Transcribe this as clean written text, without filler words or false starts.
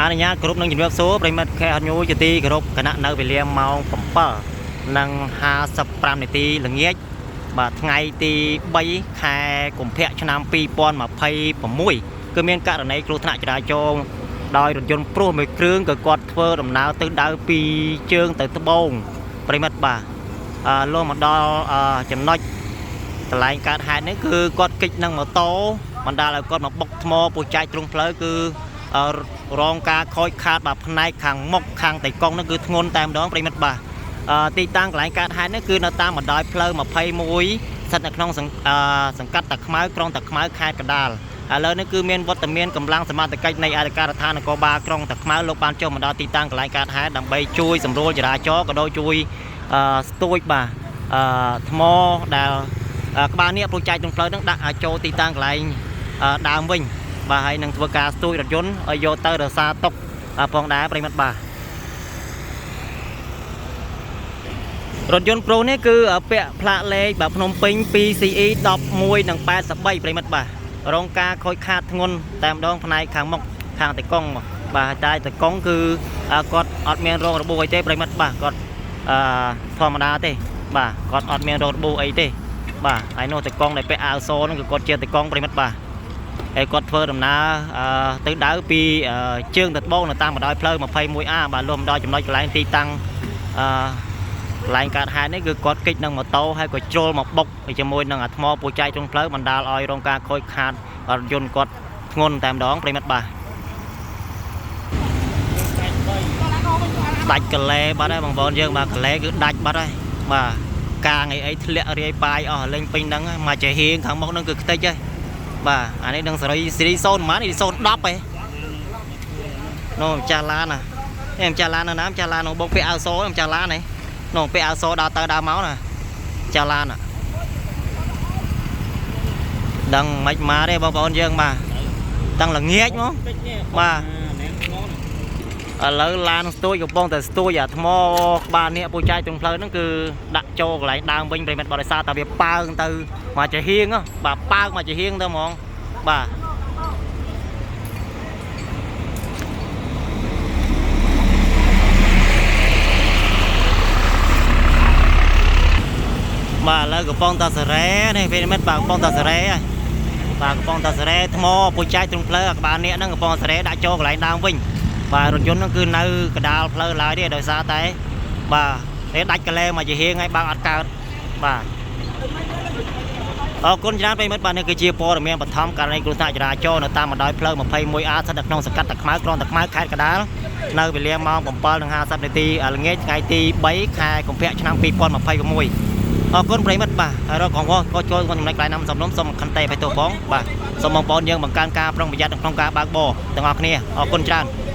អនុញ្ញាតគ្រប់នឹងជំរាបសួរប្រិមិត្តខេអត់ញូជាទីគោរពគណៈនៅវេលាម៉ោង7:55នាទីល្ងាចបាទថ្ងៃទី3ខែកុម្ភៈឆ្នាំ2026គឺមានករណីគ្រោះថ្នាក់ចរាចរណ៍ដោយរថយន្តព្រួសមួយគ្រឿងក៏គាត់ធ្វើដំណើរទៅដៅពីជើងទៅត្បូងប្រិមិត្តបាទអឺលុះមកដល់ចំណុចកន្លែងកើតហេតុនេះគឺគាត់គិចនឹងម៉ូតូបណ្ដាលឲ្យគាត់មកបុកថ្មពូចែកទ្រុងផ្លូវគឺ រងការខូចខាតបាទផ្នែកខាងមុខខាងតៃកុងនោះគឺធ្ងន់តែម្ដងប្រិមិត្តបាទទីតាំងកន្លែងកើតហេតុនេះគឺនៅតាមបណ្ដោយផ្លូវ21ស្ថិតនៅក្នុងសង្កាត់តាខ្មៅក្រុងតាខ្មៅខេត្តកណ្ដាលឥឡូវនេះគឺមានវត្តមានកម្លាំងសមត្ថកិច្ចនៃអធិការដ្ឋាននគរបាលក្រុងតាខ្មៅលោកបានចុះមកដល់ទីតាំងកន្លែងកើតហេតុដើម្បីជួយសម្រួលចរាចរណ៍ក៏ដូចជួយស្ទួចបាទថ្មដែលក្បាលនេះព្រួចែកក្នុងផ្លូវហ្នឹងដាក់ឲ្យចូលទីតាំងកន្លែងដើមវិញ បាទហើយនឹងធ្វើការស្ទួយរថយន្តឲ្យយកទៅរក្សាទុកផងដែរប្រិមិត្តបាទរថយន្តប្រូនេះគឺពាក់ផ្លាកលេខបាទភ្នំពេញ 2CE 11និង83ប្រិមិត្តបាទរងការខូចខាតធ្ងន់តែម្ដងផ្នែកខាងមុខខាងតៃកុងបាទតែតៃកុងគឺគាត់អត់មានរងរបួសអីទេប្រិមិត្តបាទគាត់អឺធម្មតាទេបាទគាត់អត់មានរងរបួសអីទេបាទហើយនោះតៃកុងដែលពាក់អាវសហ្នឹងគឺគាត់ជាតៃកុងប្រិមិត្តបាទ ហើយគាត់ធ្វើដំណើរទៅដៅពីជើងទៅត្បូងនៅតាមបណ្ដោយផ្លូវ 21A បាទលុះមកដល់ចំណុចកន្លែងទីតាំងអឺកន្លែងកើតហេតុនេះគឺគាត់គេចនឹងម៉ូតូហើយក៏ជ្រុលមកបុកជាមួយនឹងអាថ្មពូចែកក្នុងផ្លូវបណ្ដាលឲ្យរងការខូចខាតរថយន្តគាត់ធ្ងន់តែម្ដងប្រិមិត្តបាទដាច់កលែបាត់ហើយបងប្អូនយើងបាទកលែគឺដាច់បាត់ហើយបាទកាងអីអីធ្លាក់រាយប៉ាយអស់លេងពេញហ្នឹងមកជាហៀងខាងមុខហ្នឹងគឺខ្ទេចហើយ បាទអានេះនឹងសេរីសេរី0ប្រហែលនេះ0 10ឯងនោះម្ចាស់ឡានណានេះម្ចាស់ឡាននៅណាម្ចាស់ឡាននោះបុកពាក់អាវសម្ចាស់ឡាននេះនោះពាក់អាវសដើរទៅដើរមកណាម្ចាស់ឡានដឹងមិនមកទេបងប្អូនយើងបាទតាំងល្ងាចមកបាទឥឡូវឡានស្ទួយកំពុងតែស្ទួយអាថ្មក្បាលនេះពូចែកត្រង់ផ្លូវហ្នឹងគឺដាក់ចូលកន្លែងដើមវិញប្រិមិត្តបរិស័ទតែវាប៉ើងទៅមកជាហៀងបាទប៉ើងមកជាហៀងទៅហ្មងបាទបាទឥឡូវកំពុងតែសារ៉េនេះប្រិមិត្តបាទកំពុងតែសារ៉េហើយបាទកំពុងតែសារ៉េថ្មពូចែកត្រង់ផ្លូវអាក្បាលនេះហ្នឹងកំពុងសារ៉េដាក់ចូលកន្លែងដើមវិញបាទរថយន្តហ្នឹងគឺនៅកដាលផ្លូវឡើយទេដោយសារតែបាទនេះដាច់កលែមកជាហៀងហើយបើកអត់កើតបាទអរគុណច្រើនប្រិមិត្តបាទនេះគឺជាព័ត៌មានបឋមករណីគ្រោះថ្នាក់ចរាចរណ៍នៅតាមបណ្ដោយផ្លូវ 21A ស្ថិតនៅក្នុងសង្កាត់តាខ្មៅក្រុងតាខ្មៅខេត្តកណ្ដាលនៅវេលាម៉ោង7:50នាទីល្ងាចថ្ងៃទី3ខែកុម្ភៈឆ្នាំ2026អរគុណប្រិមិត្តបាទហើយរកកងវក៏ចូលក្នុងចំណុចកន្លែងណាំសំណុំសូមខន្តីបៃតងផងបាទសូមបងប្អូនយើងបង្កើនការប្រុងប្រយ័ត្នក្នុងការបើកបរទាំងអស់គ្នាអរគុណច្រើន។